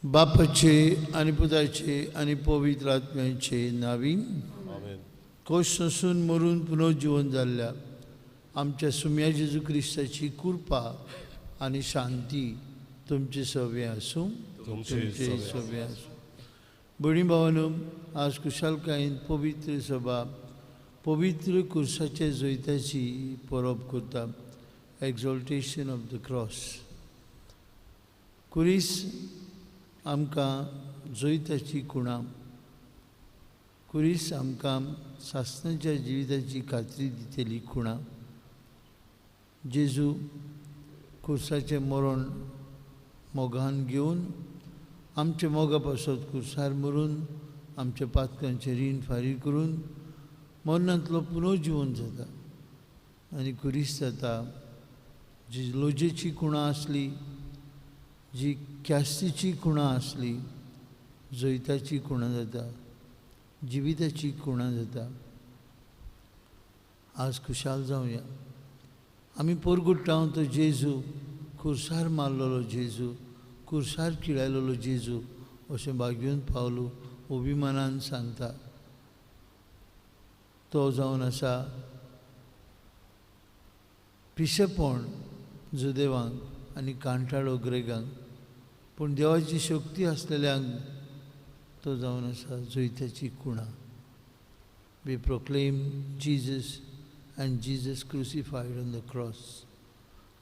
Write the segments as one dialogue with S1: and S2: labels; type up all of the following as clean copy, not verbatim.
S1: बापाचे आनी पुताचे आनी पवित्र आत्म्याचे नावी कोश सोंसून मरून पुनर्जिवन जाल्ल्या आमच्या सुम्या जेजू क्रिस्ताची कृपा आनी शांती तुमचे सवे आसूं, तुमचे सवे आसूं. भयणी भावानो, आज कुशालकायेन पवित्र सभा पवित्र कुर्साच्या जैताची परब करता. एक्झॉल्टेशन ऑफ the cross. कुरीस आमकां जैताची खुणा, कुरीस आमकां सासणाच्या जिविताची खात्री दितली खुणा. जेजू कुर्साचें मरण मोगान घेवन आमच्या मोगा पासत कुर्सार मरून आमच्या पातकांचें रीण फारीक करून मरणांतलो पुनर्जिवन जाता आनी कुरीस जाता. जी लोजेची खुणा आसली, जी ख्यास्तीची खुणा आसली, जैताची खुणा जाता, जिविताची खुणा जाता. आज खुशाल जावया. आमी पोरगुट्टा तो जेजू कुर्सार मारलेलो, जेजू कुर्सार किळायलेलो जेजू अशें भाग्योन पावलो अभिमानान सांगता. तो जावन आसा पिशेपण जुदेवांक आनी कांठाळो ग्रेगांक, पूण देवाची शक्ती आसलेल्यांक तो जावन आसा जैताची खुणा. We proclaim Jesus and Jesus crucified on the cross.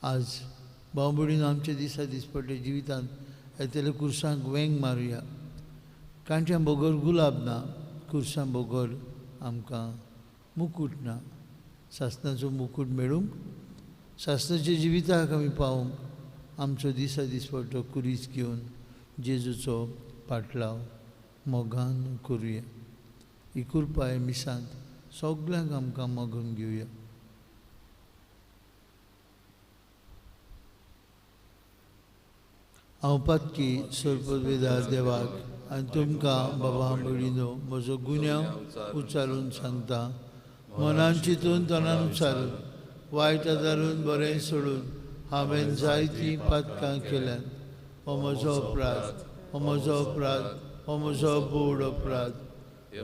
S1: आज भाव भयणीन आमच्या दिसा दिसपट्टे जिवितांत येतले कुर्सांक वेंग मारुया. कांट्यां बगर गुलाब ना, कुर्सां बगर आमकां मुकूट ना. सासणाचो मुकूट मेळूंक, सासणाच्या जिविताक आमी पावूंक आमचो दिसा दिसपट्टो कुरीस घेवन जेजूचो पाटलाव मोगान करुया. ही कृपाय मिसांत सगल्यांक आमकां मागून घेवया. हांव पातकी सर्पवेदार देवाक आनी तुमकां बाबा भयणीनो म्हजो गुन्यांव उच्चारून सांगता. मनान चिंतून तणान उच्चारून वायट आदारून बरें सोडून हांवें जायतीं पातकां केल्यांत. हो म्हजो अपराध, हो म्हजो अपराध, हो म्हजो बोड अपराध.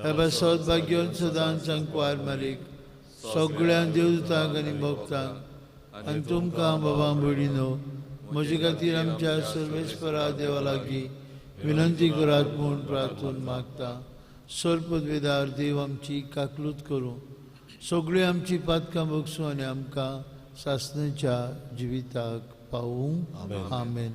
S1: हे पासत भाग्योन सदांच अंकवार मारीक सगळ्या देवतांक आनी भक्तांक आनी तुमकां बाबा भयणीनो म्हजे खातीर आमच्या सर्वेस्परा देवा लागीं विनंती करात म्हूण प्रार्थून मागता. सर्पवेदार देव आमची काकलूत करूं, सगळीं आमची पातकां बगसूं आनी आमकां सासणाच्या जिविताक पावूं. आमेन.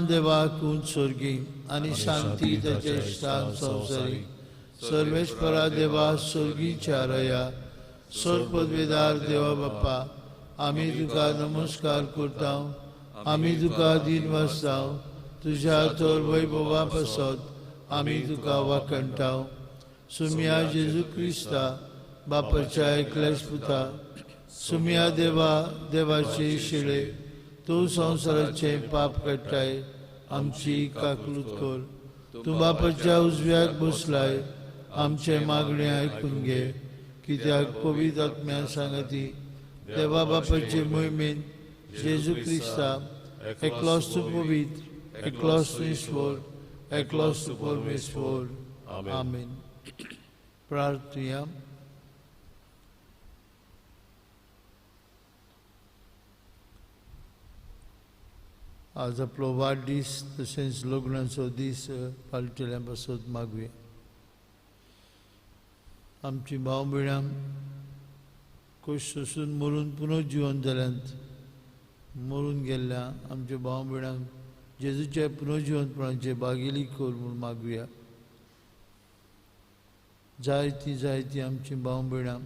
S1: देवाक स्वर्गी आनी शांती ताचे इश्टान संवसारी सर्वेस्परा देवा स्वर्गीच्या रया सर्पवेदार देवा बाप्पा आमी तुका नमस्कार करता, आमी तुका दिन वाचता, तुज्या तर वैभवा पासत आमी तुका वाखणटा. सुमिया जेजू क्रिस्ता बापाच्या एकल्याच पुता, सुमिया देवा देवाचे शिळे तूं संवसाराचें पाप काडटाय आमची काकलूत कर. तूं बापाच्या उजव्याक बसलाय, आमचें मागणें आयकून घे. कित्याक पवित्र आत्म्या सांगाती देवा बापाचे मोहिमेन जेजू क्रिस्ता एकलोच तूं पवित्र, एकलोच तूं ईश्वर, एकलोच परमेश्वर. आमेन. प्रार्थुया. आज आपलो वाडदीस तशेंच लग्नाचो दीस पाळटल्या पासत मागुया. आमची भाव भयणां कश्ट सोसून मरून पुनर्जिवन जाल्यांत, मरून गेल्ल्या आमच्या भाव भयणांक जेजूच्या पुनर्जिवनपणाचे बागेली कर म्हूण मागुया. जायतीं जायतीं आमची भाव भयणां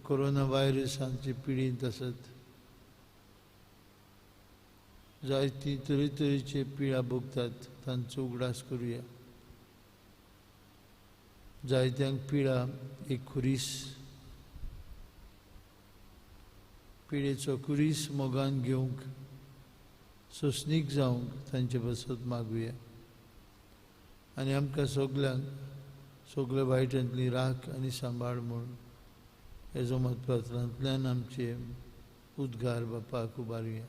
S1: कोरोना व्हायरसांचे पिडींत आसत, जायतीं तरेतरेचे पिडा भोगतात, तांचो उगडास करुया. जायत्यांक पिडा एक खुरीस, पिडेचो खुरीस मोगान घेवंक सोंसणीक जावंक तांचे पासत मागुया. आनी आमकां सगल्यांक सगल्या वायटांतली राख आनी सांबाळ म्हूण हेजो मतपत्रांतल्यान आमचे उद्गार बापाक उबारुया.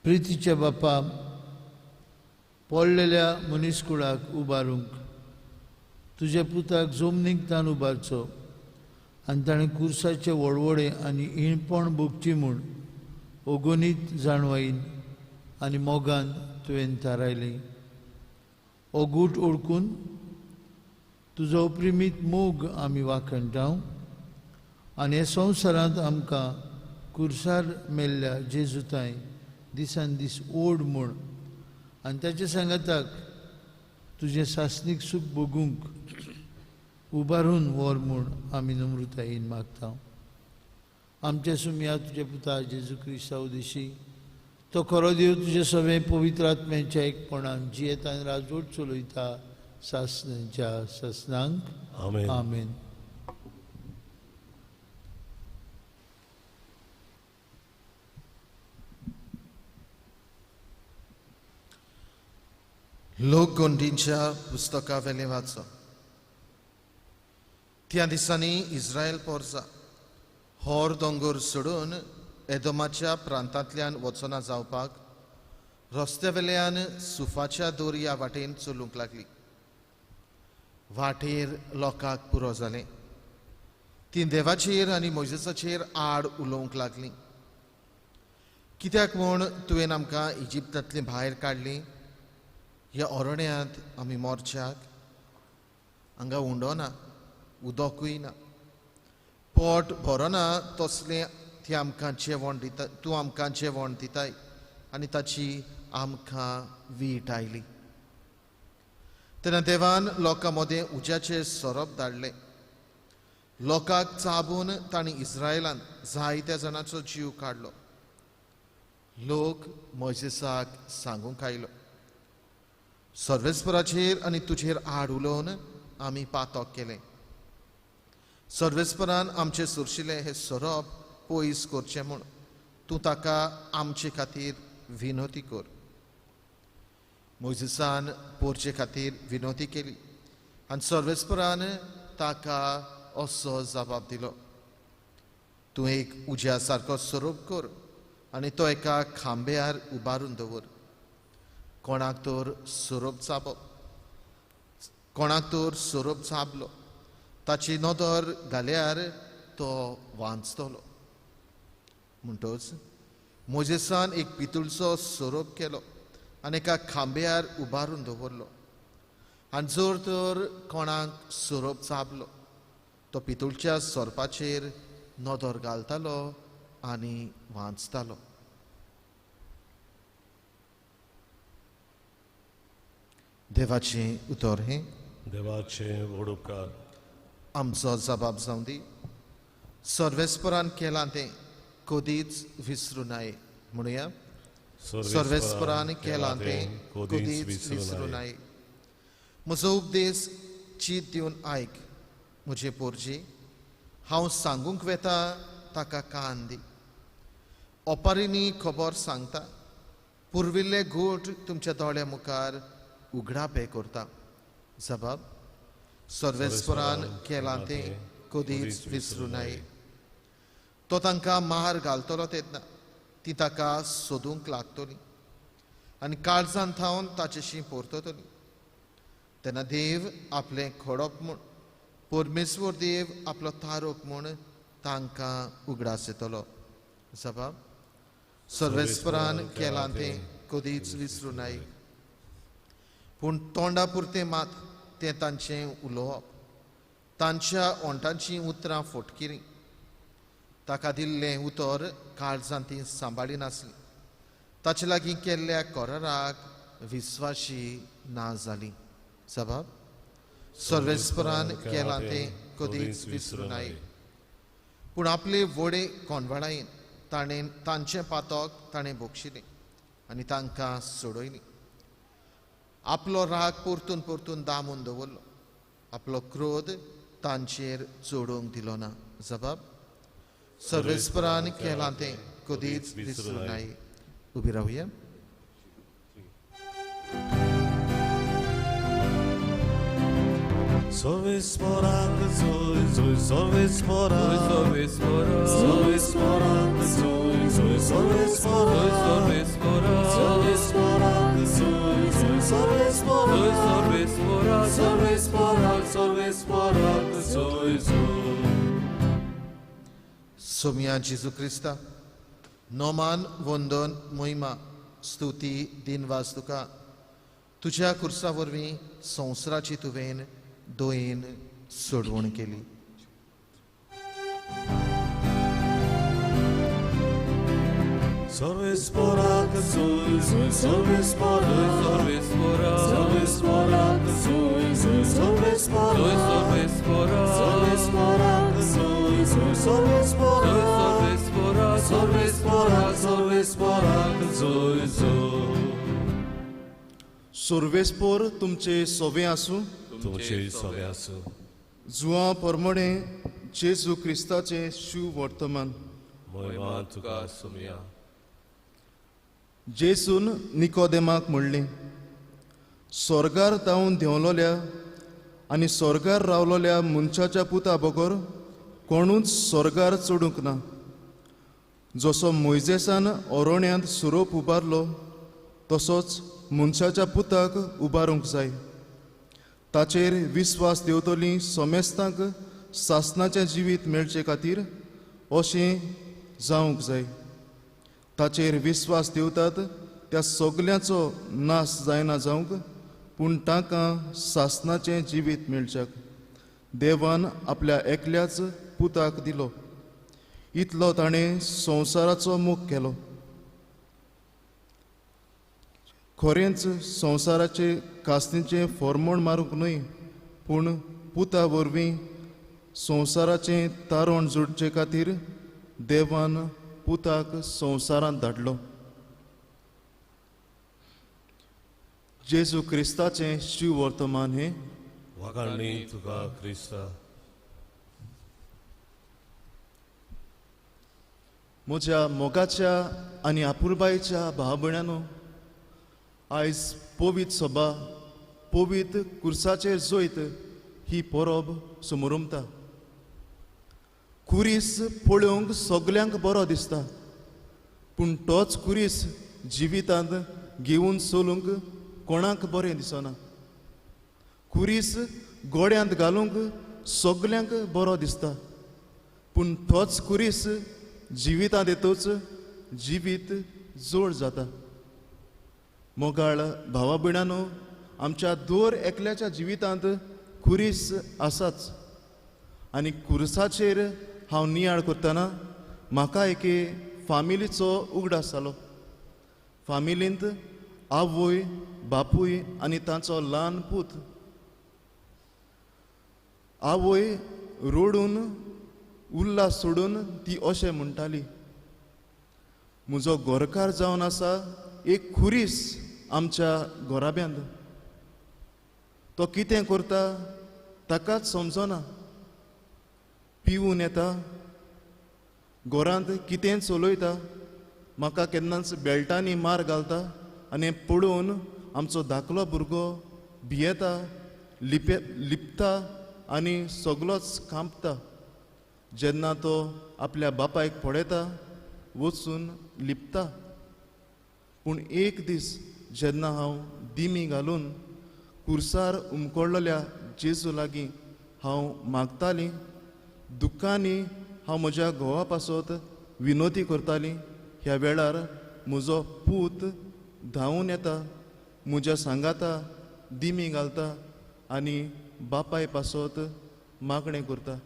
S1: प्रितीच्या बापा, पडलेल्या मनीसकुळाक उबारूंक तुज्या पुताक जमनीक ताण उबारचो आनी ताणें कुर्साचे वळवळे आनी इणपण भोगची म्हूण अगणीत जाणवायेन आनी मोगान तुवें थारायली. हो गूट ओळखून तुजो अप्रिमीत मोग आमी वाखणटाव आनी हे संवसारांत आमकां कुर्सार मेल्ल्या जेजुताय दिसान दीस ओड म्हूण आनी ताच्या सांगाताक तुजें सासणीक सूख भोगूंक उबारून व्हर म्हूण आमी नम्रतायेन मागता. आमच्या सुमया तुज्या पुता जेजू क्रिस्ता उदेशी तो खरो देव तुजे सगळे पवित्र आत्म्याच्या एकपणान जियेता आनी राजवट चलयता सासणाच्या सासणांक. आमेन. आमेन.
S2: लोकगोंडींच्या पुस्तका वेलें वाचप. त्या दिसांनी इस्रायल पोरसा होर दोंगर सोडून एदोमाच्या प्रांतांतल्यान वचना जावपाक रस्त्या वेल्यान सुफाच्या दोरया वाटेन चलूंक लागली. वाटेर लोकांक पुरो जालें. तीं देवाचेर आनी मोयजेसाचेर आड उलोवंक लागलीं. कित्याक म्हूण तुवें आमकां इजिप्तांतलीं भायर काडलीं? ह्या अरण्यांत आमी मोर्चाक हांगा उंडो ना, उदकूय ना, पोट भरना तसलें ती आमकां जेवण दिता, तूं आमकां जेवण दिताय आनी ताची आमकां वीट आयली. तेन्ना देवान लोकां मदें उज्याचे सोरोप धाडले. लोकांक चाबून तांणी इस्रायलान जायत्या जाणांचो जीव काडलो. लोक मोयजेसाक सांगूंक आयलो, सर्वेस्पराचेर आनी तुजेर आड उलोवन आमी पातक केलें. सर्वेस्परान आमचे सुरशिले हे सोरोप पयस करचें म्हूण तूं ताका आमचे खातीर विनवती कर. मोयजेसान पोरचे खातीर विनवती केली आनी सर्वेस्परान ताका असो जबाब दिलो, तूं एक उज्या सारको सोरोप कर आनी तो एका खांब्यार उबारून दवर. कोणाक तर सोरोप चाबप, कोणाक तर सोरोप चाबलो ताची नदर घाल्यार तो वांचतलो. म्हणटच मोजेसान एक पितुळचो सोरोप केलो आनी एका खांब्यार उबारून दवरलो आनी जर तर कोणाक सोरोप चाबलो तो पितुळच्या सोरपाचेर नदर घालतालो आनी वांचतालो. देवाचें उतर हें.
S3: देवाचें व्हड उपकार.
S2: आमचो जबाब जावं दी. सर्वेस्परान केलां तें कदीच विसरूं नये. म्हणुया, सर्वेस्परान केलां तें कदीच विसरूं नये. म्हजो उपदेश चीत दिवन आयक म्हजे पोरजी, हांव सांगूंक वेता ताका कान दी. ओपारींनी खबर सांगता, पुर्विल्ले घोट तुमच्या दोळ्या मुखार उगडापे करता. जबाब, सर्वेस्परान केलां तें कदीच विसरूं नये. तो तांकां मार घालतलो तेन्ना ती ताका सोदूंक लागतली आनी काळजान थावन ताचेशी परततली. तेन्ना देव आपलें खडप म्हूण, परमेश्वर देव आपलो तारक म्हूण तांकां उगडास येतलो. जबाब सर्वेस्परान केलां तें कदीच विसरूं नाय, पूण तोंडा पुरतें मात तें तांचें उलोवप, तांच्या ओंठांचीं उतरां फटकिरीं. ताका दिल्लें उतर काळजान ती सांबाळी नासली, ताचे लागीं केल्ल्या कराराक विस्वाशी ना जाली. जबाब सर्वेस्परान केलां तें कदीच विसरूं नाय, पूण आपले व्हडे कोंडवाळायेन ताणें तांचें पातक ताणें बक्षिलें आनी तांकां सोडयलीं. आपलो राग परतून परतून दामून दवरलो, आपलो क्रोध तांचेर चडोवंक दिलो ना. जबाब सर्वेस्परान केलां तें कदीच विसरूं नाय. उबी रावया.
S3: सर्वेस्पराक जोय जोय सर्वेस्पराक, सर्वेस्पराक जोय जोय सर्वेस्पराक, सर्वेस्पराक जोय जोय सर्वेस्पराक, सर्वेस्पराक सर्वेस्पराक जोय जोय.
S2: सोम्या जेजू क्रिस्ता, नोमान वंदन महिमा स्तुती दिनवास तुका, तुज्या कुर्सा वरवीं संवसाराची तुवें दोयेन सोडवण केली.
S3: सर्वेस्पराक जोय जोय सर्वेस्पराक, सर्वेस्पराक जोय जोय सर्वेस्पराक, सर्वेस्पराक जोय जोय सर्वेस्पराक, सर्वेस्पराक सर्वेस्पराक जोय जोय.
S4: सर्वेस्पर तुमचे सोवे आसूं,
S3: तुमचे सोवे आसूं.
S4: जुआ परमणे जेजू क्रिस्ताचें शुवर्तमान.
S3: महिमा तुका सोम्या.
S4: जेजून निकोदेमाक म्हणलें, स्वर्गार तावन देंवलोल्या आनी स्वर्गार रावलोल्या मनशाच्या पुता बगर कोणूच स्वर्गार चडूंक ना. जसो मोयजेसान ओरोण्यांत सुरोप उबारलो तसोच मनशाच्या पुताक उबारूंक जाय. ताचेर विस्वास देंवतली समेस्तांक सासनाचें जिवीत मेळचे खातीर अशें जावंक जाय. ताचेर विस्वास देंवतात त्या सगल्यांचो नाश जायना जावंक, पूण तांकां सासनाचें जिवीत मेळच्याक देवान आपल्या एकल्याच पुताक दिलो. इतलो ताणें संवसाराचो मोग केलो. खरेंच संवसाराचे कास्तीचें फॉर्मोण मारूंक न्हय, पूण पुता वरवीं संवसाराचें तारण जोडचे खातीर देवान पुताक संवसारांत धाडलो. जेजू क्रिस्ताचें शिववर्तमान हें.
S3: वाखाणणी तुका क्रिस्ता.
S4: म्हज्या मोगाच्या आनी आपुलबायेच्या भाव भयणांनो, आयज पवित्र सभा पवित्र कुर्साचेर जैत ही परब समोरमता. कुरीस पळोवंक सगल्यांक बरो दिसता, पूण तोच कुरीस जिवितांत घेवन चलूंक कोणाक बरें दिसना. कुरीस गोड्यांत घालूंक सगल्यांक बरो दिसता, पूण तोच कुरीस जिवितांत येतूच जिवीत जोड जाता. मोगाळ भावा भयणांनो, आमच्या दर एकल्याच्या जिवितांत कुरीस आसाच आनी कुरसाचेर हांव नियाळ करतना म्हाका एके फामिलीचो उगडास जालो. फामिलींत आवय, बापूय आनी तांचो ल्हान पूत. आवय रडून उल्लास सोडून ती अशें म्हणटाली, म्हजो घरकार जावन आसा एक खुरीस आमच्या घराब्यांत, तो कितें करता ताकाच समजना, पिवून येता, घरांत कितें चलयता, म्हाका केन्नाच बेल्टांनी मार घालता आनी पळोवन आमचो धाकलो भुरगो भियेता, लिपता आनी सगलोच कांपता. जेन्ना तो आपल्या बापायक पळयता वचून लिपता. पूण एक दीस जेन्ना हांव दिमी घालून कुर्सार उमकोडलेल्या जेजू लागीं हांव मागतालीं, दुख्खांनी हांव म्हज्या घोवा पासत विनोती करतालीं, ह्या वेळार म्हजो पूत धांवून येता, म्हज्या सांगाता दिमी घालता आनी बापाय पासत मागणें करता.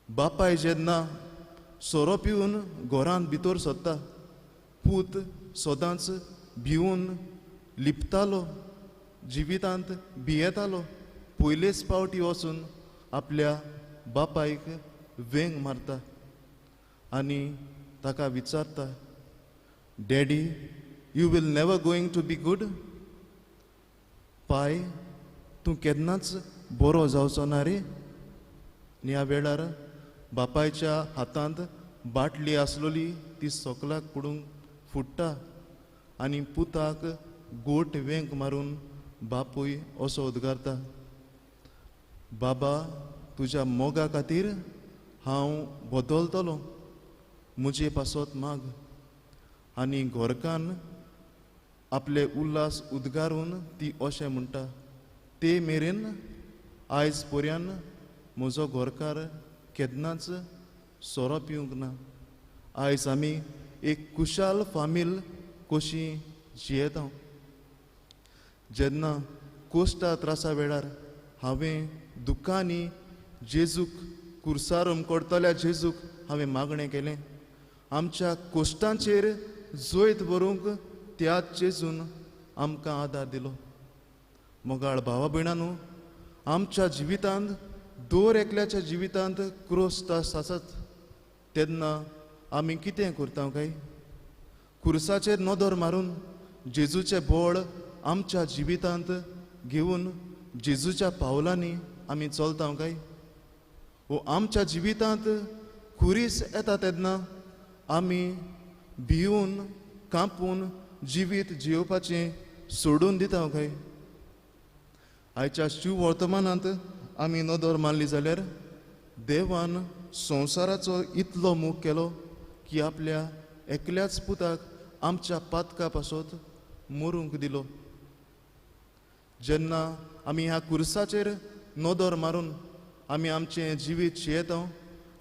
S4: बापाय जेन्ना सोरो पिवन घरांत भितर सरता, पूत सदांच भिवन लिपतालो, जिवितांत भियेतालो. पयलेच पावटी वचून आपल्या बापायक वेंग मारता आनी ताका विचारता, daddy, you will never going to be good. पाय, तूं केन्नाच बरो जावचो ना रे. आनी ह्या वेळार बापायच्या हातांत बाटली आसलोली ती सोकलाक पडूंक फुट्टा आनी पुताक गोट वेंग मारून बापूय असो उद्गारता, बाबा, तुज्या मोगा खातीर हांव बदलतलो, म्हजे पासत माग. आनी घरकान्न आपले उल्हास उद्गारून ती अशें म्हणटा, ते मेरेन आयज पर्यंत म्हजो घरकार केन्नाच सोरो पिवंक ना. आयज आमी एक कुशाल फामील कशी जियेता. जेन्ना कोश्टा त्रासा वेळार हांवें दुख्खांनी जेजूक, कुर्सार उमकडतल्या जेजूक हांवें मागणें केलें, आमच्या कोश्टांचेर जैत व्हरूंक त्याच जेजून आमकां आदार दिलो. मोगाळ भावा भयणांनो, आमच्या जिवितांत दर एकल्याच्या जिवितांत क्रोस त्रास आसत तेन्ना आमी कितें करता काय? कुर्साचेर नदर मारून जेजूचें बळ आमच्या जिवितांत घेवन जेजूच्या पावलांनी आमी चलता काय? वो आमच्या जिवितांत खुरीस येता तेन्ना आमी भिवन कांपून जिवीत जियोवपाचें सोडून दिता काय? आयच्या शिव वर्तमानांत आमी नदर मारली जाल्यार देवान संवसाराचो इतलो मोग केलो की आपल्या एकल्याच पुताक आमच्या पातका पासत मरूंक दिलो. जेन्ना आमी ह्या कुर्साचेर नदर मारून आमी आमचें जिवीत जियेता,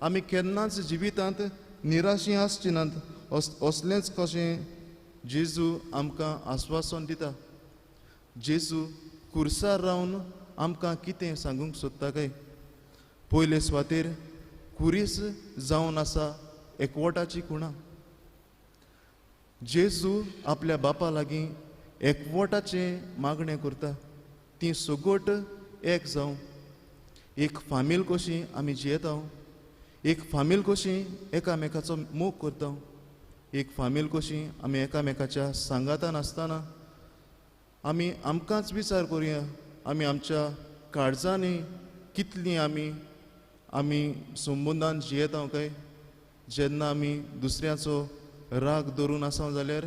S4: आमी केन्नाच जिवितांत निराशी आसची नात असलेंच कशें जेजू आमकां आस्वासन दिता. जेजू कुर्सार रावन आमकां कितें सांगूंक सोदता काय? पयले सुवातेर कुरीस जावन आसा एकवटाची खुणा. जेजू आपल्या बापा लागीं एकवटाचें मागणें करता, ती सगट एक जावं, एक फामील कशी आमी जियेता, एक फामील कशी एकामेकाचो मोग करता, एक फामील कशी आमी एकामेकाच्या सांगातान आसतना आमी आमकांच विचार करुया, आमी आमच्या काळजांनी कितलीं आमी आमी संबंदान जियेता काय? जेन्ना आमी दुसऱ्याचो राग धरून आसा जाल्यार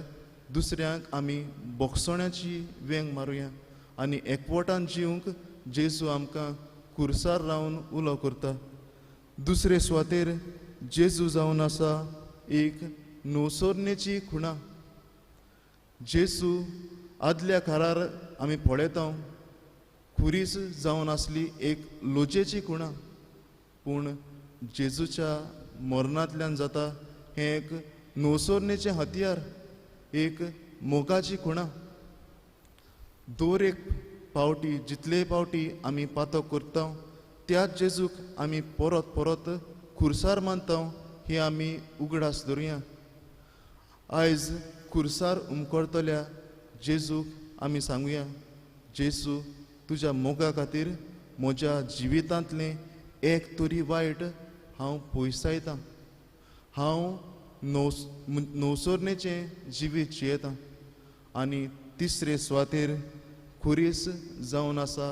S4: दुसऱ्यांक आमी बोगसण्याची वेंग मारुया आनी एकवटान जिवंक जेजू आमकां कुर्सार रावन उलो करता. दुसरे सुवातेर जेजू जावन आसा एक नवसरणेची खुणा. जेजू आदल्या काळार आमी पळयता खुरीस जावन आसली एक लोजेची खुणा, पूण जेजूच्या मरणांतल्यान जाता हें एक नवसरणेचें हत्यार, एक मोगाची खुणा. दर एक पावटी जितले पावटी आमी पातक करता त्याच जेजूक आमी परत परत खुर्सार मानता ही आमी उगडास धरुया. आयज खुर्सार उमकळतल्या जेजूक आमी सांगुया, जेजू तुज्या मोगा खातीर म्हज्या जिवितांतलें एक तरी वायट हांव पयसायतां, हांव नवसरणेचें जिवीत जियेतां. आनी तिसरे सुवातेर खुरीस जावन आसा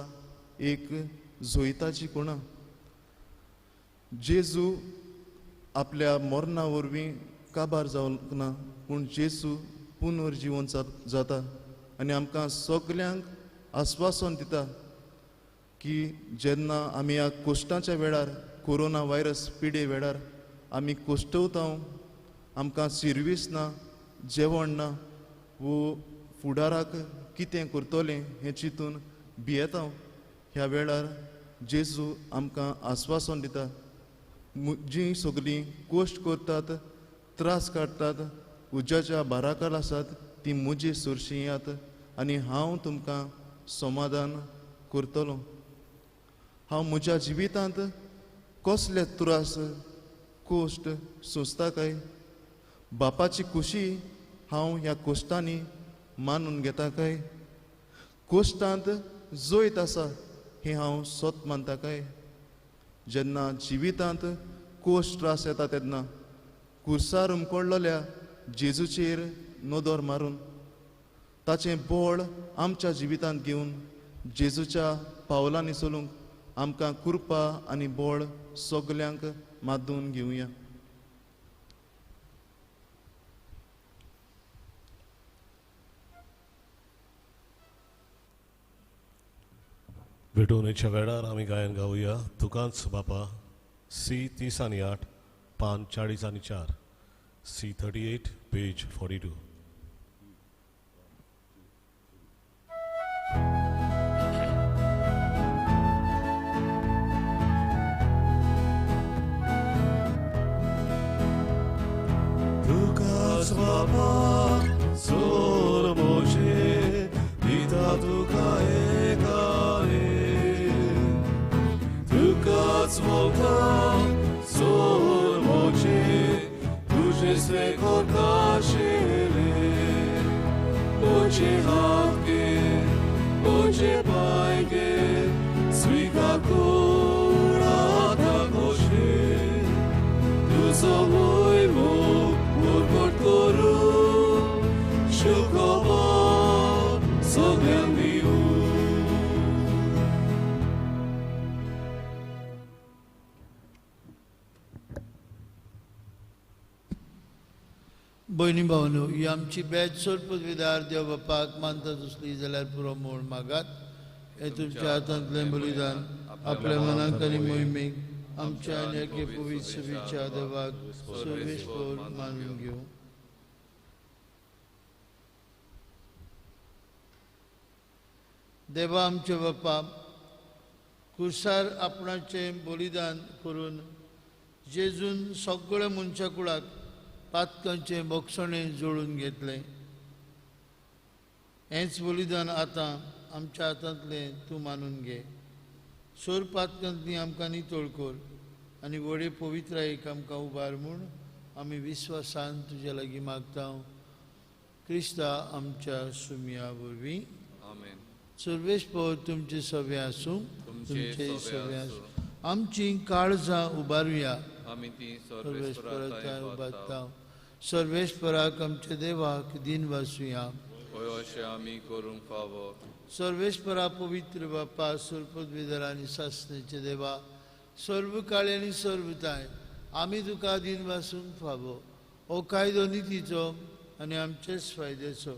S4: एक जैताची खुणा. जेजू आपल्या मरणा वरवीं काबार जावंक ना, पूण जेजू पुनर्जिवन जाता आनी आमकां सगल्यांक आस्वासन दिता की जेन्ना आमी ह्या कोश्टाच्या वेळार, कोरोना व्हायरस पिडे वेळार आमी कोश्टवता, आमकां सिरवीस ना, जेवण ना वो फुडाराक कितें करतलें हें चिंतून भियेता. ह्या वेळार जेजू आमकां आस्वासन दिता, जीं सगळीं कश्ट करतात, त्रास काडटात, उज्याच्या बाराकार आसात ती म्हजी सरशी येयात आनी हांव तुमकां समाधान करतलो. हांव म्हज्या जिवितांत कसले त्रास कश्ट सोंसता काय? बापाची खुशी हांव ह्या कश्टांनी मानून घेता काय? कश्टांत जैत आसा हें हांव सत मानता काय? जेन्ना जिवितांत कश्ट त्रास येता तेन्ना कुर्सार उमकडलेल्या जेजूचेर नदर मारून ताचें बळ आमच्या जिवितांत घेवन जेजूच्या पावलांनी चलूंक आमकां कृपा आनी बळ सगल्यांक मादून घेवया.
S3: भेटवणेच्या वेळार आमी गायन गावया तुकांच बापा, सी 30 आनी 8, पान 40 आनी 4, सी 38 पेज 42. तुकाच बापा जोर मोजे दिता तुका एकारे, तुकाच मोगा जोर मोजे तुझे स्वेकोताशिले, तुझे हात गे तुझे पाय गे स्वीकार कर आता गोशे, तुझो मोग उरकट करू शुक्रवार सगळ्यांक दिवं.
S1: भयणी भावनो, ही आमची बॅच सोड पदवीदार देव बापाक मानता दुसली जाल्यार पुरो मोड मागात. हे तुमच्या हातांतलें बलिदान आपल्या मनाक आनी मोहिमेक आमच्या आनी एके पवित्र सभेच्या देवाक सर्वेस्पर मानून घेवं. देवा आमच्या बापा, कुर्सार आपणाचें बलिदान करून जेजून सगळ्या मनशा कुळाक पातकांचें बोगसणें जोडून घेतलें. हेंच बलिदान आतां आमच्या हातांतलें तूं मानून घे. सोर पातकांतली आमकां नितळ कर आनी व्हडे पवित्रायेक आमकां उबार म्हूण आमी विस्वासान तुज्या लागीं मागता, क्रिस्ता आमच्या सुमया वरवीं.
S5: आमेन.
S1: सर्वेस्पर तुमचे सवे आसूं, तुमचे सवे आसूं. आमची काळजां उबारुया,
S5: आमी ती
S1: सर्वेस्पराक उबारता. सर्वेस्पराक आमच्या देवाक दिन वासुया,
S5: अशें आमी करूंक फावो.
S1: सर्वेस्परा पवित्र बापा, सर्वपदवीधर आनी सासणेचे देवा, सर्व काळी आनी सर्वताय आमी तुका दिन वासूंक फावो. हो कायदो नितीचो आनी आमचेच फायद्याचो.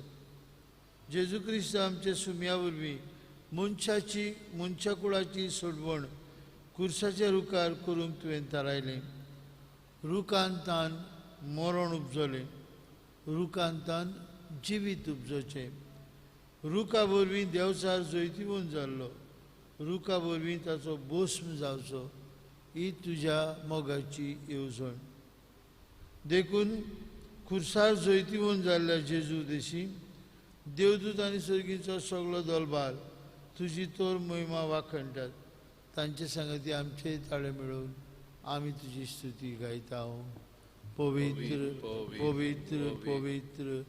S1: जेजू क्रिस्त आमच्या सुमया वरवीं मनशाची मनशा कुळाची सोडवण कुर्साच्या रुखार करूंक तुवें थारायलें. रुखान तान मरण उपजलें, रुखान तान जिवीत उपजचें. रुखा वरवीं देवचार जैतिवंत जाल्लो, रुखा वरवीं ताचो भस्म जावचो, ही तुज्या मोगाची येवजण. देखून खुर्सार जैतिवंत जाल्ल्या जेजू देशी देवदूत आनी सर्गीचो सगळो दलबार तुजी तोर महिमा वाखणटात. तांचे सांगती आमचे ताळे मेळोवन आमी तुजी स्तुती गायता. पवित्र पवित्र पवित्र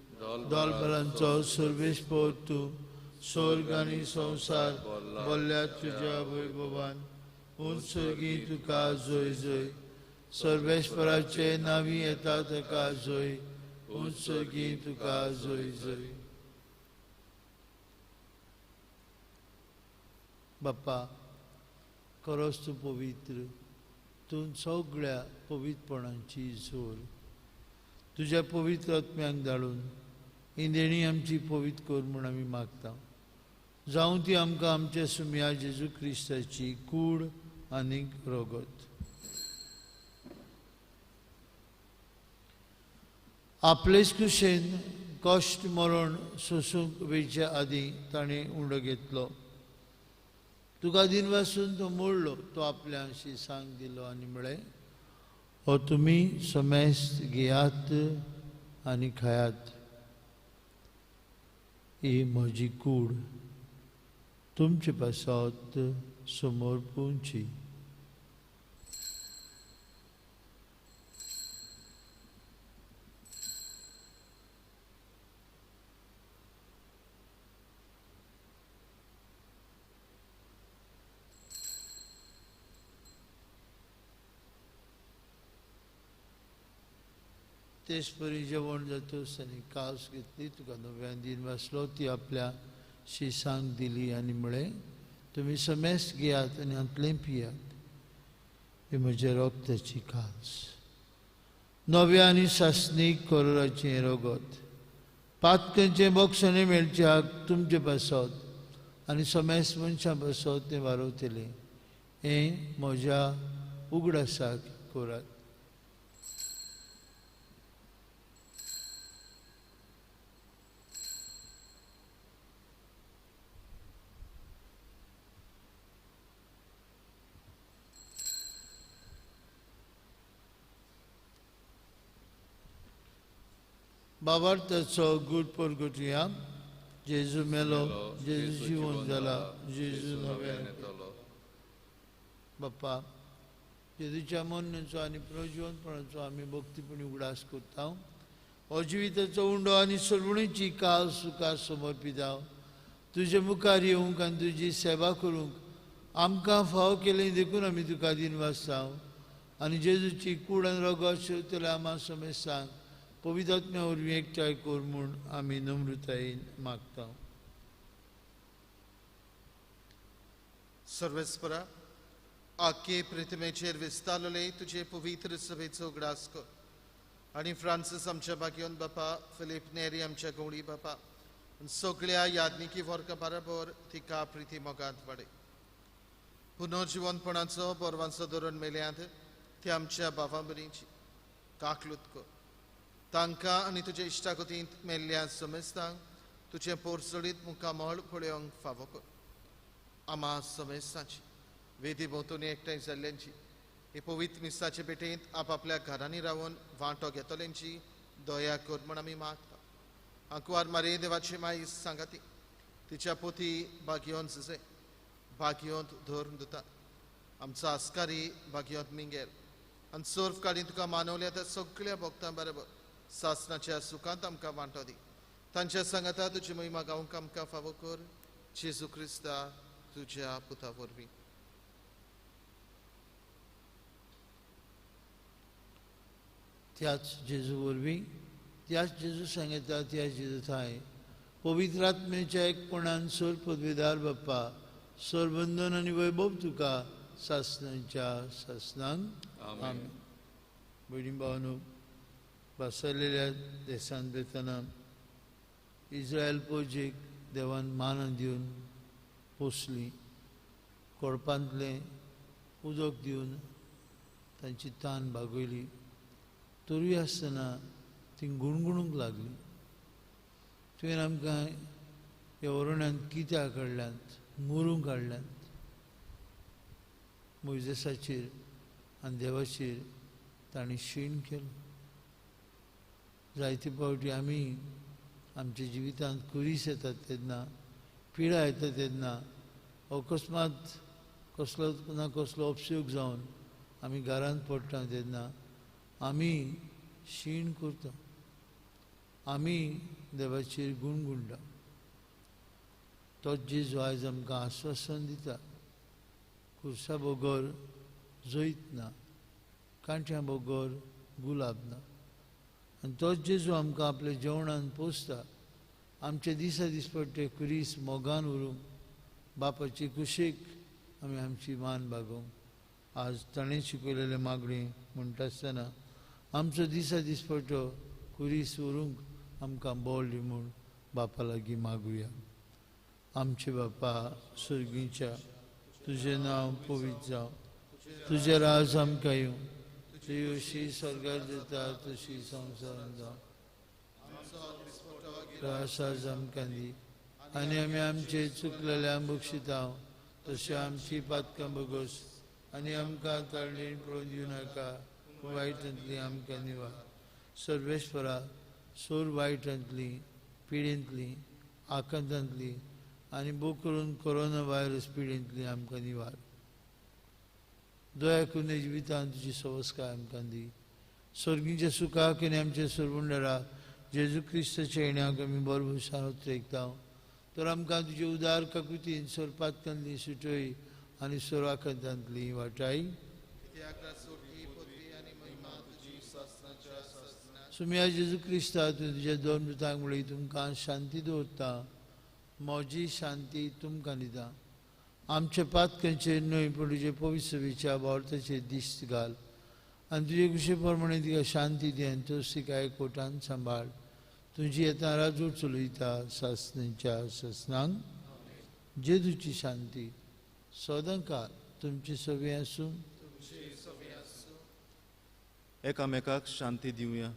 S1: दलबलांचो सर्वेस्पर तूं, स्वर्ग आनी संवसार भरल्या तुज्या वैभवान. उंच सर्गी तुका जय जय, सर्वेस्पराचे नांवी येता ताका जय, उंच सर्गी तुका जय जय. बाप्पा, खरोच तूं पवित्र, तूं सगळ्या पवित्रपणाची जोर. तुज्या पवित्र आत्म्यांक धाडून ही देणी आमची पवित्र कर म्हूण आमी मागता. जावं ती आमकां आमच्या सुमया जेजू क्रिस्ताची कूड आनी रगत. आपलेच कुशेन कश्ट मरण सोसूंक वेच्या आदीं ताणें उंडो घेतलो. तुका दिनवासून तो मोडलो, तो आपल्या शिसांक दिलो आनी म्हळें, हो तुमी समेस्त घेयात आनी खायात, ही म्हजी कूड तुमचे पासत समोर पुंची. तेच परी जेवण जातूच आनी कास घेतली, तुका नव्यान दिन वाचलो, ती आपल्या शिसांक दिली आनी म्हळें, तुमी समेस्त घेयात आनी हांतलें पियात, ही म्हज्या रक्ताची कास, नव्या आनी सासणीक करोराचें रगत, पातकांचें बक्षणें मेळच्याक तुमचे पासत आनी समेस्त मनशां पासत तें वारवतलें, हें म्हज्या उगडासाक करात. बाबार्थाचो गूट परगटुया. जेजू मेलो, जेजू जिवन जाला, जेजू नव्यान येतलो. बाप्पा, जेजूच्या मरणाचो आनी पुनर्जिवनपणाचो आमी भक्तीपणी उगडास करता. हो जिविताचो उंडो आनी सर्वणीची काल सुखा समर्पिता. तुजे मुखार येवंक आनी तुजी सेवा करूंक आमकां फाव केलें देखून आमी तुका दिनवासता. आनी जेजूची कूड आनी रगत शिवतल्या आमा समेस्तांक पवित्र आत्म्या वरवीं एकठांय कर म्हूण आमी नम्रतायेन मागता.
S2: सर्वेस्परा, आखे प्रतिमेचेर विस्तारले तुजे पवित्र सभेचो उगडास कर आनी फ्रांसीस आमच्या बागयोन बापा, फिलीप नेरी आमच्या गवळी बापा, सगळ्या यादनिकी वर्गा बराबर तिका प्रिती मोगांत वाडय. पुनर्जिवनपणाचो बरवांचो धोरण मेल्यांत ते आमच्या बाबा बरींची काकलूत कर. तांकां आनी तुजे इश्टागतींत मेल्ल्या समेस्तांक तुजें पोरसडीत मुखामळ पळोवंक फावो कर. आमा समेस्तांची वेदी भोंवतणी एकठांय जाल्ल्यांची हे पवित्र मिसाचे भेटेंत आपापल्या घरांनी रावन वांटो घेतल्यांची दया कर म्हूण आमी मागता. आंकवार मारे देवाची माई सांगाती, तिच्या पोती बागयोन जुजे बागयोंत धरून दिता, आमचो आस्कारी बागयोंत मिंगेल आनी सर्व काळी तुका मानवल्या त्या सगळ्या भक्तां बरोबर सासनाच्या सुखांत आमकां वांटो दी. तांच्या सांगाता तुजी महिमा गावंक आमकां फावो कर, जेजू क्रिस्ता तुज्या पुता वरवीं.
S1: त्याच जेजू वरवीं, त्याच जेजू सांगता, त्याच जेजू थांय पवित्र आत्म्याच्या एकपणान सर पदवीदार बाप्पा, सरबंधन आनी वैभव तुका सासनाच्या सासनांक. आमेन. भयणी भावांनो, बसलेल्या देशांत वेतना इस्रायल पोजेक देवान मान दिवन पोसली, कोळपांतलें उदक दिवन तांची तान भागयली, तरूय आसतना ती गुणगुणूंक लागली. तुवें आमकां ह्या वरण्यांत कित्याक हाडल्यांत, मरूंक हाडल्यांत. मोयजेसाचेर आनी देवाचेर तांणी शीण केलो. जायते फावटी आमी आमच्या जिवितांत कुरीस येतात तेन्ना, पिडा येता तेन्ना, अकस्मात कसलो ना कसलो अपसोग जावन आमी घरांत पडटा तेन्ना आमी शीण करता, आमी देवाचेर गुणगुणटा. तोच जेजू आयज आमकां आस्वासन दिता, खुर्सा बगर जैत ना, कांट्या बगर गुलाब ना. आनी तोच जेजू आमकां आपल्या जेवणान पोसता. आमच्या दिसा दिसपट्टे कुरीस मोगान उरूंक, बापाची कुशीक आमी आमची मान बागोवंक आज ताणें शिकयलेलें मागणें म्हणटा आसतना आमचो दिसा दिसपट्टो कुरीस उरूंक आमकां बळ दी म्हूण बापा लागीं मागुया. आमचे बापा सर्गीच्या, तुजें नांव पवित्र जावं, तुजें राज आमकां येवं, तुजी अशी स्वर्गार जाता तशी संवसारांत जावं. तो आसाच आमकां दी आनी आमी आमचे चुकलेल्या बक्षिता तशें आमची पातकां बगस आनी आमकां ताळणेन पळोवन दिवं नाका पूण वायटांतली आमकां निवार. सर्वेस्परा सोर वायटांतली पिडेंतली आकांतांतली आनी भोव करून कोरोना व्हायरस पिडेंतली आमकां निवार. दया करून जिवितान तुजी सवस्काय आमकां दी. स्वर्गीच्या सुखाक आनी आमच्या सरवंडरा जेजू क्रिस्ताच्या येण्याक आमी बरभरसान उतरेकता तर आमकां तुजे उदार काकुतीन सोरपातकांतली सुटय आनी सोराकांतांतली वाटाय. सुम्या जेजू क्रिस्ता तुवें तुज्या दोन दुतांक म्हणली तुमकां शांती दवरता म्हजी शांती तुमकां दिता. आमच्या पातकांचेर न्हय पूण तुजे पवित्र सभेच्या भावार्थाचेर दिश्ट घाल आनी तुजे कुशे प्रमाणे तिका शांती दी आनी तोच तिका एकवटान सांबाळ. तुजी येता राजवट चलयता सासणाच्या सासणांक. जेजूची शांती सदांकाळ तुमची सगळीं आसूं.
S4: एकामेकाक शांती दिवया.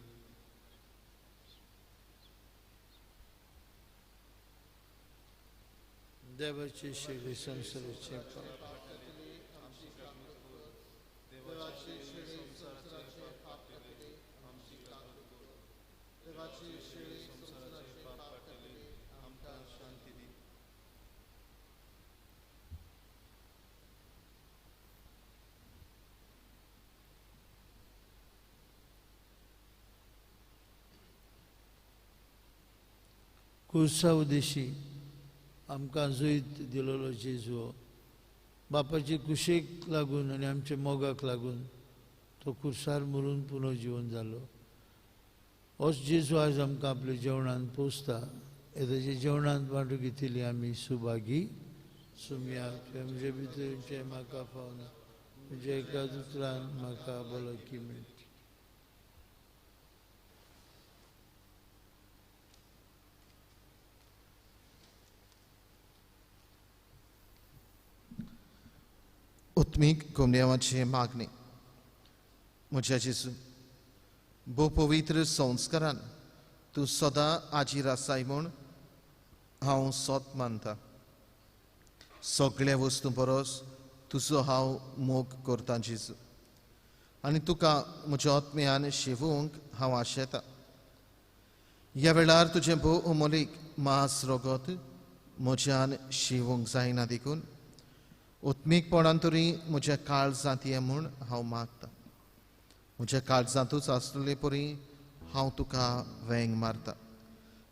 S1: देवाचे शेळी संवसाराचे पाप कुर्सा उद्देशी आमकां जैत दिलोलो जेजू बापाचे कुशेक लागून आनी आमच्या मोगाक लागून तो कुर्सार मरून पुनः जिवन जालो. होच जेजू आज आमकां आपल्या जेवणान पोसता. ताच्या जेवणांत वांटो घेतिल्ली आमी सुभागी. सुमया तुवें म्हजे भितर म्हाका फावना म्हज्या एका उतरान म्हाका भलायकी मेळटी.
S2: उत्मीक कोमड्यावाची मागणी. म्हज्या जेजू भोव पवित्र संस्कारान तूं सदां आजीर आसाय म्हूण हांव सोत मानता. सगळ्या वस्तूं परस तुजो हांव मोग करता जेजू आनी तुका म्हज्या आत्म्यान शेवूंक हांव आशेता. ह्या वेळार तुजें भोव अमोलीक मास रगत म्हज्यान शिवूंक जायना देखून उत्मीकपणान तरी म्हज्या काळजांत ये म्हूण हांव मागता. म्हज्या काळजांतूच आसलेले परी हांव तुका वेंग मारता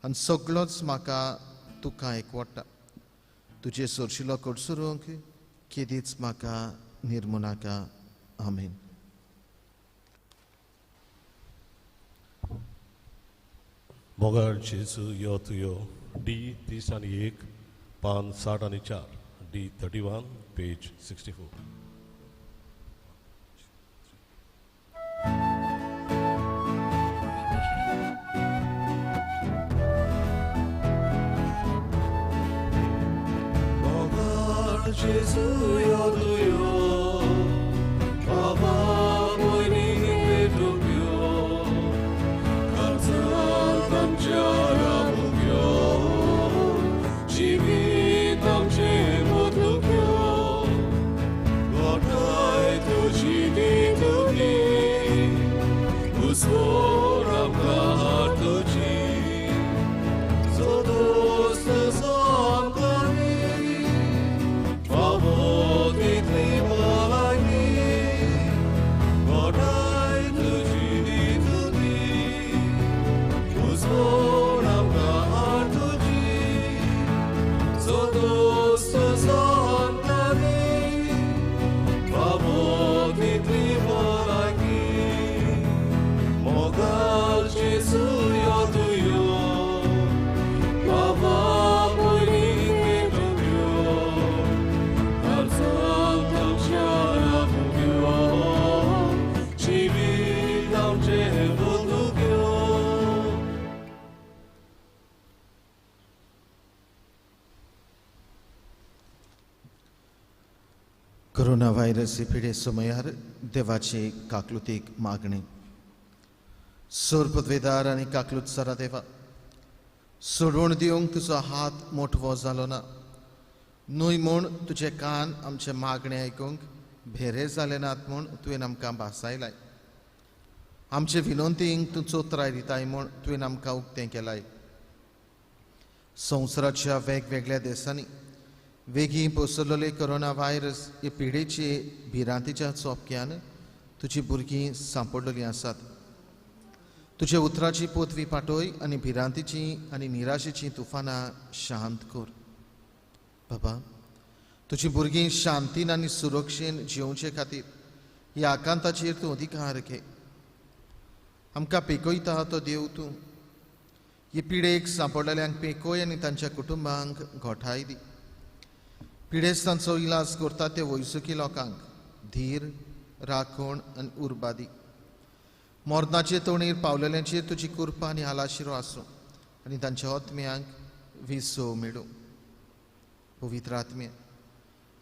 S2: आनी सगळोच म्हाका तुका एकवटा. तुजे सोरशिलो कडसरूंक केदीच म्हाका निर्मू नाका. आमेन.
S3: मोगाळ जेजू यो तूं यो. डी 31 पान 64 D 31 page 64.
S6: Mogal Jesu yo tu yo, Baba moini petupyo, Karzal tamchara bukyo, Jivitam che mutlukyo, Gotai tuji ditugi, Usvoram kahar tuji, Zodos samkani, Favotitli balani, Gotai tuji ditugi, Usvoram kahar tuji, Zodos samkani, Favotitli balani, Mogal Jesu yo tu yo, Baba moini petupyo, Karzal tamchara bukyo, Jivitam che mutlukyo.
S2: Corona virus पिडे समयार देवाची काकलुतीक मागणी. सोर पदवेदार आनी काकलूत सरा देवा सोडवण दिवंक तुजो हात मोटवो जालो ना, न्हय म्हूण तुजे कान आमचे मागणे आयकूंक भेरे जाले नात म्हूण तुवें आमकां भासायलाय. आमचे विनंतींक तूं चोत्राय दिताय म्हूण तुवें आमकां उक्तें केलाय. संवसाराच्या वेगवेगळ्या देशांनी वेगीं पसरलेले कोरोना व्हायरस हे पिडेचे भिरांतीच्या चोपक्यान तुजी भुरगीं सांपडलेलीं आसात. तुज्या उतराची पोतवी पाटोय आनी भिरांतीची आनी निराशेची तुफानां शांत कर. बाबा, तुजी भुरगीं शांतीन आनी सुरक्षेन जिवचे खातीर ह्या आकांताचेर तूं अधिकार घे. आमकां पेकयता तो देव तूं. हे पिडेक सांपडलेल्यांक पेकय आनी तांच्या कुटुंबांक घोठाय दी. पिडेस्तांचो इलाज करता ते वैजकी लोकांक धीर, राखण आनी उर्बा दी. मरणाचे तोणीर पावलेल्यांचेर तुजी कृपा आनी आलाशिरो आसूं आनी तांच्या आत्म्यांक विसव मेळूं. पवित्र आत्म्या,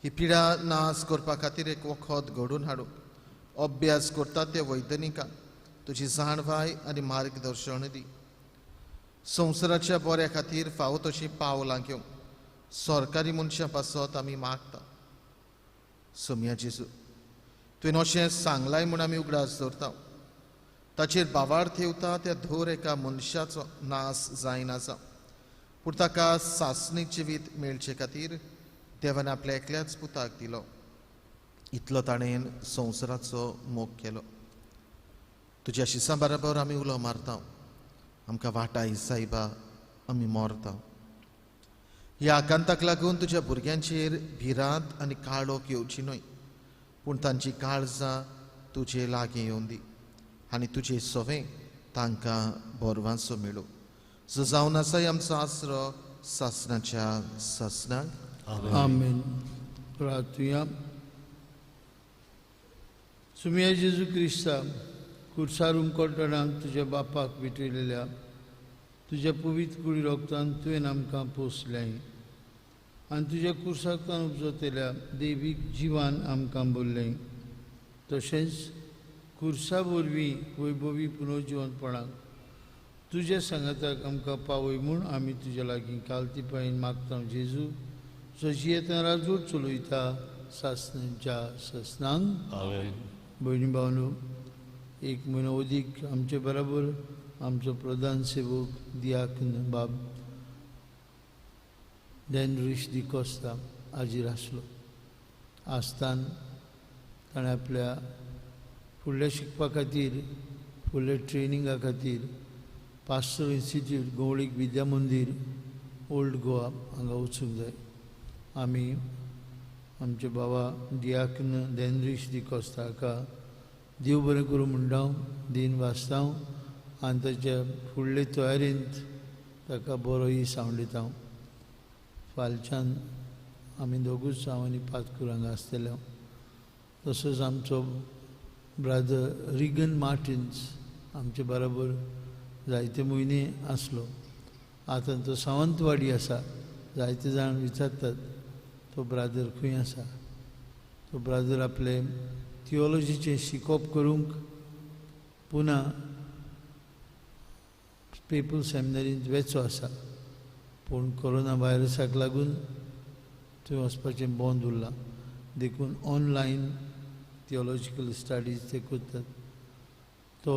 S2: ही पिडा नाश करपा खातीर एक वखद घडोवन हाडूंक अभ्यास करता ते वैज्ञानिकांक तुजी जाणवाय आनी मार्गदर्शन दी. संवसाराच्या बऱ्या खातीर फावो तशीं पावलां घेवंक सरकारी मनशां पासत आमी मागता. सोम्या जेजू, तुवें अशें सांगलाय म्हूण आमी उगडास दवरता. ताचेर बावार थेवता त्या धोर एका मनशाचो नाश जायना जावं, पूण ताका सासणीक जिवीत मेळचे खातीर देवान आपल्या एकल्याच पुताक दिलो. इतलो ताणें संवसाराचो मोग केलो. तुज्या शिसां बराबर आमी उलो मारता, आमकां वाटाय सायबा, आमी मरता. ह्या आकांताक लागून तुज्या भुरग्यांचेर भिरांत आनी काळोख येवची न्हय, पूण तांची काळजां तुजे लागीं येवन दी आनी तुजे सवें तांकां बरवांसो मेळूं. जो जावन आसाय आमचो आसरो सासणाच्या सासणाक.
S1: आमेन. प्रार्थुया. सुमिया जेजू क्रिस्ता, कुर्सार उमकोटणाक तुज्या बापाक भेटयलेल्या तुज्या पवित्र कुडी रोगतान तुवें आमकां पोसलें आनी तुज्या कुर्साकतान उपजतल्या देवीक जिवान आमकां बोल्लें. तशेंच कुर्सा वरवीं वैभवी पुनर्जिवनपणाक तुज्या सांगाताक आमकां पावय म्हूण आमी तुज्या लागीं कालतीपायेन मागता. जेजू जो जियेता राजवट चलयता सासणांच्या सासणांक. भयणी भावनो, एक म्हयनो अदीक आमचे बराबर आमचो प्रधान सेवक दियाकन बाब डॅनरीश डिकोस्ता हाजीर आसलो. आसतान ताणें आपल्या फुडल्या शिकपा खातीर, फुडल्या ट्रेनिंगा खातीर पास्टर इन्स्टिट्यूट गवळीक विद्या मंदीर ओल्ड गोवा हांगा वचूंक जाय. आमी आमचे बाबा दियाकन डॅनरीश डिकोस्ता हाका देव बरें करूं म्हणटा, दीन वाचता आनी ताच्या फुडले तयारेंत ताका बरो सांवडिता. फालच्यान आमी दोगूच हांव आनी पातकूर हांगा आसतले. तसोच आमचो ब्रादर रिगन मार्टिन्स आमचे बराबर जायते म्हयने आसलो. आतां तो सावंतवाडी आसा. जायते जाण विचारतात तो ब्रादर खंय आसा. तो ब्रादर आपले थियोलॉजीचें शिकोवप करूंक पुना पेपल सेमिनरींत वेचो आसा, पूण कोरोना व्हायरसाक लागून थंय वचपाचें बंद उरलां. देखून ऑनलायन थियोलॉजिकल स्टडीज ते करतात. तो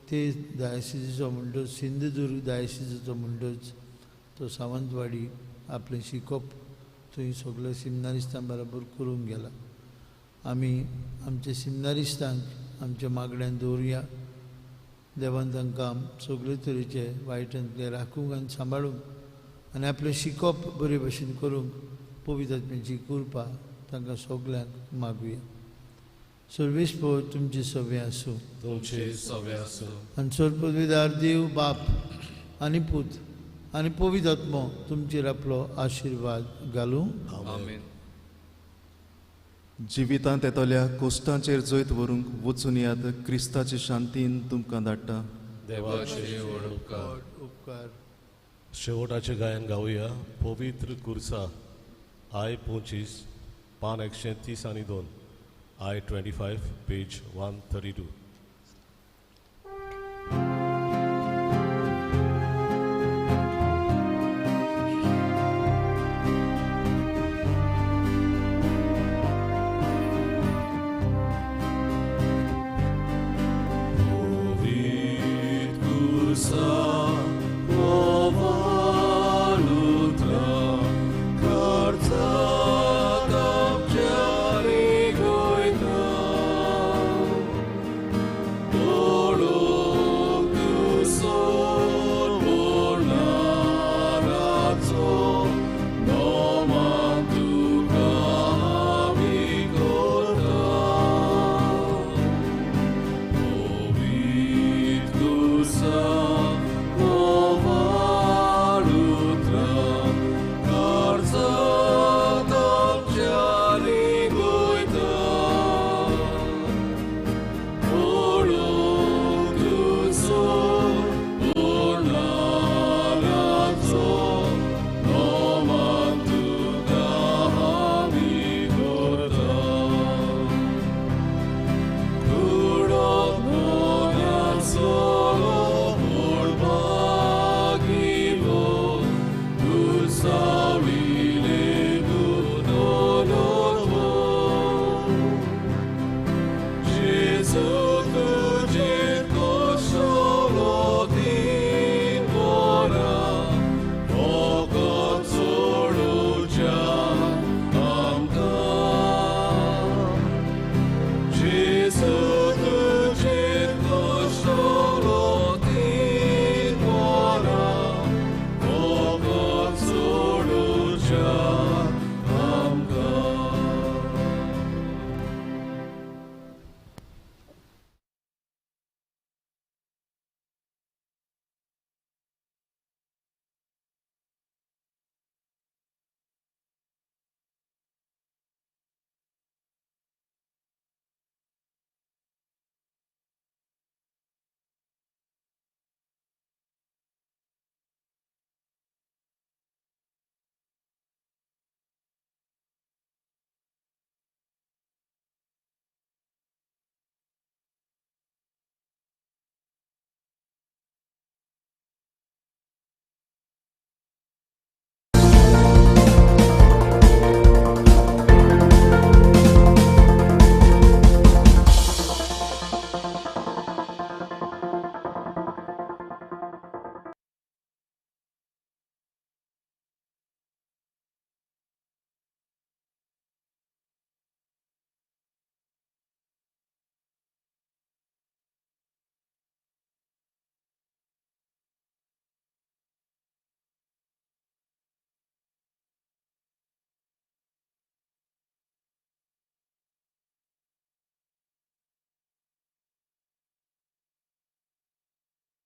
S1: ते डायसिजीचो म्हणटच, सिंधुदुर्ग डायसिजीचो म्हणटच तो सावंतवाडी आपलें शिकोवप थंय सगळे सिमनारिस्तां बराबर करूंक गेला. आमी आमच्या सिमनारिस्तांक आमच्या मागण्यान दवरुया. देवान तांकां सगळे तरेचे वायटांतले राखूंक आनी सांबाळूंक आनी आपलें शिकोवप बरे भशेन करूंक पवित्र आत्म्याची कृपा तांकां सगल्यांक मागुया. सर्वेस्पर तुमचे सवे आसूं,
S3: तुमचे सवे आसूं.
S1: आनी सर्वपदवीदार देव बाप आनी पूत आनी पवित्र आत्मो तुमचेर आपलो आशिर्वाद घालूं.
S5: आमेन.
S4: जिवितांत येतल्या कोश्टांचेर जैत व्हरूंक वचून यात. क्रिस्ताचे शांतीन तुमकां धाडटा.
S5: देवाचे व्हड उपकार.
S1: उपकार.
S3: शेवटाचें गायन गावया. पवित्र कुर्सा I 25 पान 132, I 25 page 132.
S6: आसा.